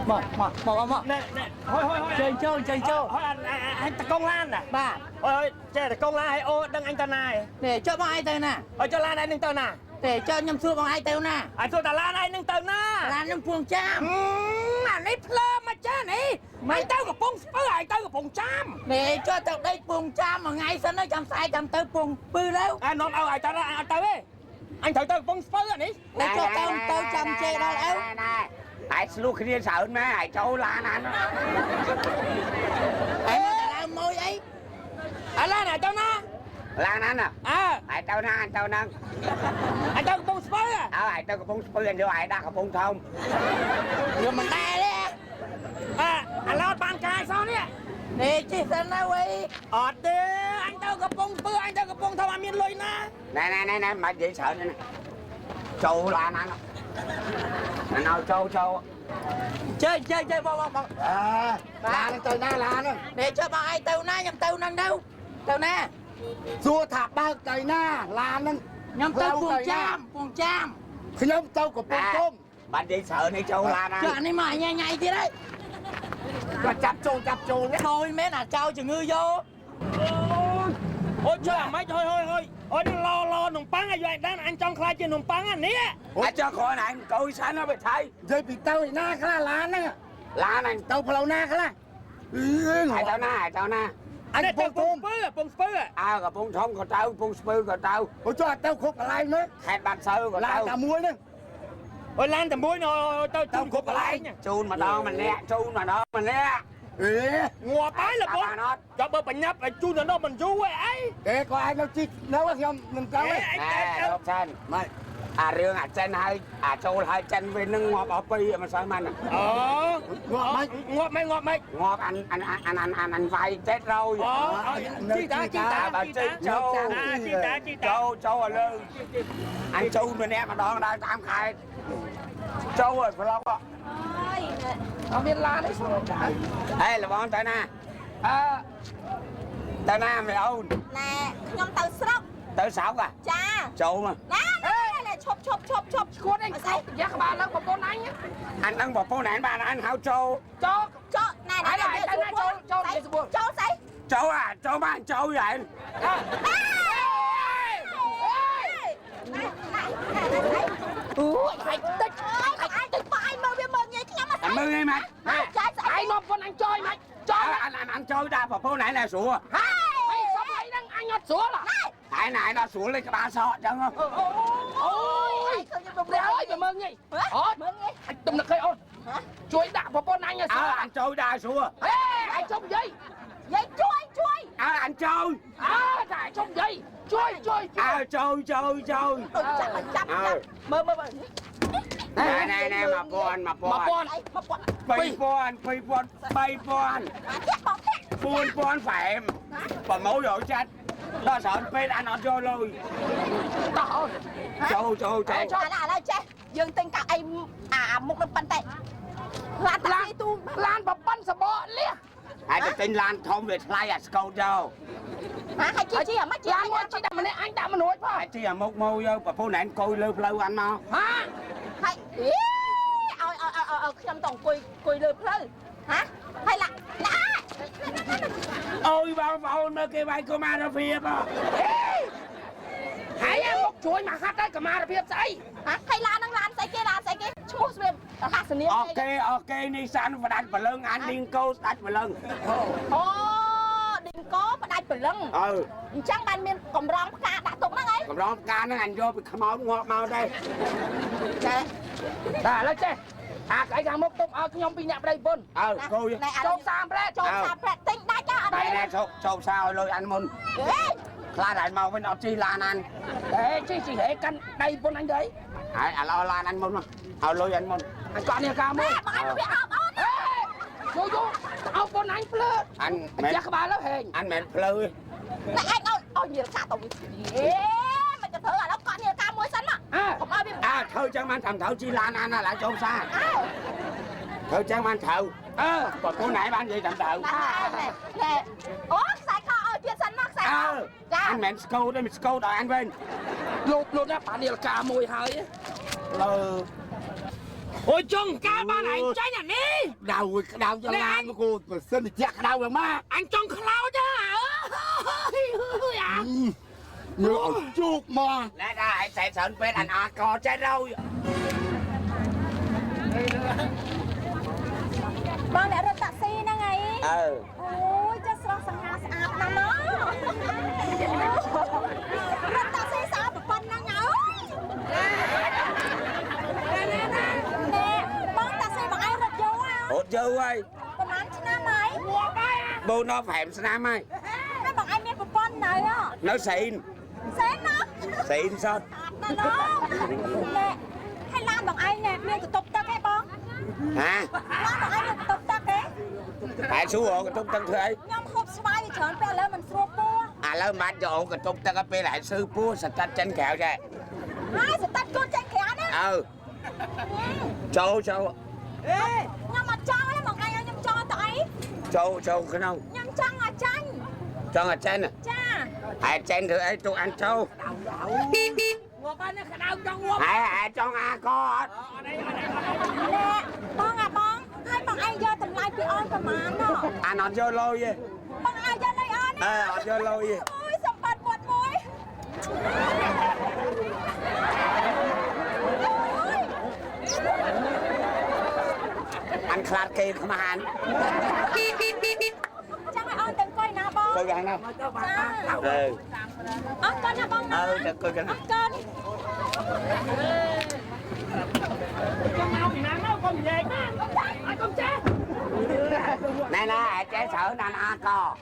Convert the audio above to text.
មកមកមកមក ណែណែហុយហុយហុយ ចេញចូលចេញចូល ហុយអញតកងឡានណា បាទ ហុយហុយចេះតកងឡានឲ្យអូដឹងអញទៅណាឯង នេះចុះបងឯងទៅណា ហុយចុះឡានឯងនឹងទៅណា ទេចុះខ្ញុំសួរបងឯងទៅណា អញសួរតាឡានឯងនឹងទៅណា ឡានខ្ញុំពួងចាម អានេះភ្លើមកចានេះអញទៅកំពង់ស្ពឺអញទៅកំពង់ចាម នេះចុះទៅដេកពួងចាមមួយថ្ងៃសិនទៅចាំស្អែកចាំទៅពួងពឺទៅ អានាំឲ្យអញទៅអត់ទៅទេអញត្រូវទៅកំពង់ស្ពឺអានេះ តែចុះទៅទៅចាំជេរដល់ឪ ណែហើយស្លុះគ្នាច្រើនម៉ែហើយចូលឡានអាន ឯងមកទៅឡើងមួយអី អាឡានអញទៅណា ឡានអាន អើ ហើយទៅណាអញទៅហ្នឹង អញទៅកំពង់ស្ពឺ អើហើយទៅកំពង់ស្ពឺអញយកហើយដាក់កំពង់ធំ ខ្ញុំមិនដែរទេ អាអាឡោតបានកាយសោះនេះ នេះជិះសិនណាវ៉ៃ អត់ទេអញទៅកំពង់ស្ពឺអញទៅកំពង់ធំអត់មានលុយណា ណែណែណែណែមិននិយាយច្រើនទេណាចូលឡានអានអានឲ្យចូលចូល ចេញចេញចេញបងបងបង អាឡានទៅណាឡានហ្នឹង នេះចុះបងឯងទៅណាខ្ញុំទៅហ្នឹងទៅទៅណា សួរថាបើកទៅណាឡានហ្នឹង ខ្ញុំទៅពួងចាមពួងចាម ខ្ញុំទៅកំពង់ធំ បាននិយាយច្រើននេះចូលឡានអាន ចុះអានេះមកញ៉ៃញ៉ៃទៀតហើយ គាត់ចាប់ចូលចាប់ចូលនេះ ខូចមែនអាចោជំងឺយក អូយចុះអាម៉េចហុយហុយហុយអូយឡឡនំប៉័ងឲ្យអញដឹងអញចង់ខ្លាចជានំប៉័ងអានេះ អាចចង់គ្រាន់ឯងអង្គុយសិនទៅថៃ និយាយពីទៅឯណាខ្លះឡានហ្នឹង ឡានអញ ទៅផ្លូវណាខ្លះអឺ ហើយទៅណាហើយទៅណា អញកំពង់ធំ ស្ពឺកំពង់ស្ពឺ អើកំពង់ធំក៏ទៅកំពង់ស្ពឺក៏ទៅ អូចុះទៅគ្រប់កន្លែងមើល ខេត្តបាត់សូវក៏ ឡាន ទៅ តែមួយហ្នឹង អូយឡានតែមួយនៅទៅ ទៅគ្រប់កន្លែង ជូនម្ដងម្នាក់ជូនម្ដងម្នាក់ អេ ងាប់ហើយលបង បានអត់ ចុះបើបញ្ញាប់ឲ្យជូនដល់មិនយូរឯអី ទេគាត់ឯងនៅជីនៅខ្ញុំមិនទៅទេ អញ ណែ ទៅ លោកសិន ម៉េច អារឿងអាចិនហើយអាចចូលហើយចិនវិញនឹងងាប់អស់ពីមិនសូវមិន អូ ងាប់មិន ងាប់មិនងាប់មិន ងាប់អានអានអានអានអានអានវាយចេតរយ អូជីតាជីតា បើ ជីតា ចេញចូល ជីតាជីតា ចូលចូលឲ្យលើអញចូលម្នាក់ម្ដងដើរតាមខេត្តចូលឲ្យប្លុក អត់មានឡានទេ ហេលបងទៅណា អើ ទៅណាមីអូន ណែខ្ញុំទៅស្រុក ទៅស្រុកអា ចា ចូលមក ណាណែឈប់ឈប់ឈប់ឈប់ ឈួតអញខោយ៉ាក្បាលឡើងប្រពន្ធអញ អញដឹងប្រពន្ធឯងបានអញហៅចូល ចូល ចូលណែណែចូលចូលស្អី ចូលអាចូលមកចូលយឯង អូយហែកតិច អញតិចបងឯងមើលវាមើលងាយខ្ញុំអត់ អញមើលឯងមក ចាស្អី ឯងមកប្រពន្ធអញចយមិនចយ អញអញចូលដល់ប្រពន្ធឯងណែស្រួល ហើយសពឯងហ្នឹងអញអត់ស្រួល ឯណែដល់ស្រួលលេក្បាលសក់ចឹង អូយ ឃើញវា ព្រះអើយវាមើលងាយអូ មើលងាយ អញទំនឹកឃើញអូនជួយដាក់ប្រពន្ធអញឲ្យស្ អើ រួល អញចូលដល់ស្រួល ហេឯងជុំនិយាយ យាយជួយជួយ អើអញចូល អើតែជុំនិយាយជួយជួយ អើចូលចូលចូល ដូចចាប់ចាប់ចាប់មើលមើលមើល ណែណែណែ1000 1000 1000 1000 2000 2000 3000 ធាក់បងធាក់ 4000ហ្វែមប្រមូលយកចាត់ដល់ច្រើនពេកអានអត់យកលុយ តោះអូន ចូលចូលចូល ឥឡូវឥឡូវចេះយើងទិញកៅអីអាមុខនឹងប៉ុន្តែឡានតាក់ស៊ីទូ ឡានប្រពន្ធសបកលះ ហើយទៅទិញឡានធំវាថ្លៃអាស្កូតយក ហាហើយជីជីអាម៉េចជី ឡានមួយជីតែម្នាក់អញដាក់មិនរួចផង ហើយជីអាមុខមកយកប្រពន្ធឯងកុយលើផ្លូវអានមក ហា ហើយអីឲ្យឲ្យឲ្យខ្ញុំទៅអង្គុយអង្គុយលើផ្លូវហាហើយឡាឡា អូយបងប្អូនមើលគេវាយកុមារភាព ហើយមកជួយមកហាត់ហើយកុមារភាពស្អី ហាហើយឡានហ្នឹងឡានស្អីគេឡានស្អីគេឈ្មោះវាហាសនា អូខេអូខេនេះសានផ្ដាច់ព្រលឹងអានឌីងកោស្ដាច់ព្រលឹង អូឌីងកោផ្ដាច់ព្រលឹង អើ អញ្ចឹងបានមានកម្រងផ្កាដាក់ទុកហ្នឹងឯង កម្រងផ្កាហ្នឹងអញយកពីខ្មោចងាប់មកដែរ ចា តែឥឡូវចេះអាក្អីខាងមុខទុកឲ្យខ្ញុំពីអ្នកប្តីប្រពន្ធ អើគោយ ចូល30ប្រែ ចូល30ប្រែទិញដាច់អត់ តែណែជោជោសាឲ្យលុយអានមុន អេ ខ្លះតែមកវិញអត់ជិះឡានអាន ហេជីជីហេកាន់ដៃប្រពន្ធអញទៅអី ហើយឥឡូវឡានអានមុនមកឲ្យលុយអានមុន អញកក់នេះកាមួយ បងអញវាអបអូន ហេយូយូឲ្យប្រពន្ធអញភ្លើ អាន មែន អញចាស់ក្បាលលើហេង អានមែនភ្លើ ណែឯងឲ្យឲ្យនាឡិកាទៅអេមិនក៏ធ្វើឥឡូវកក់នាឡិកាមួយសិនមកកុំឲ្យវា អើធ្វើចឹងបានតាមត្រូវជិះឡានអានឡើយចូលសា អើ ធ្វើចឹងបានត្រូវ អើ ប្រពន្ធឯងបាននិយាយតាមត្រូវ ណែណែអូខ្សែខោឲ្យទៀតសិនមកខ្សែ អើ ខោចា អានមែនស្កូទេមិនស្កូដល់អានវិញ លោតលោតណាបាននាឡិកាមួយហើយ លើ Ôi chồng ca ba này anh tranh à đi Đau đau cho lan của cô mà xin thì chắc đau rồi má Anh trong khlau chứ à Nhớ chuột mà Lẽ ra anh sẽ sợn bên anh à cò chết rồi Bọn đã rút taxi nè ngày Ừ Ôi cho srong sang hà sạp nè nó Rút taxi sạp phần nè ngáo Nè bọn taxi bọn ai rút vô à Rút vô ơi Bọn ăn năm mấy Bố nó phải năm ấy Mấy bọn anh biết một con này á Nó xịn Xịn nó Xịn sao Nè nó Nè Hay lan bọn anh nè Miên tụt tắc cái bọn Hả Lan bọn anh miên tụt tắc cái Tại xuống hộ cái tụt tắc thế Nhóm hộp xoay thì trơn bè lên mình xua pua À lơ mà chỗ cái tụt tắc cái bè lại sư pua sạch tắt chân kẹo vậy Hai sạch tắt cô chân kẹo đó Ừ Châu châu Ê Nhóm mà cho đấy bọn anh nhóm cho tại Châu châu cái nào Nhóm cho ngà chanh Cho ngà chanh à Cha Ai chanh thử ấy tụi ăn châu Ai ai cho ngà có Nè Bọn à bọn Hai bọn ai vô tầm lại bị on và mà nó Anh on vô lôi gì Bọn ai vô lôi on Ờ on vô lôi gì Ôi sầm bật một môi Anh khát kê không anh Chắc là on từng coi nào bọn Coi gắn nào Ừ On con nào bọn Ừ coi gắn On con Nè nè, chế sợ nè nè co.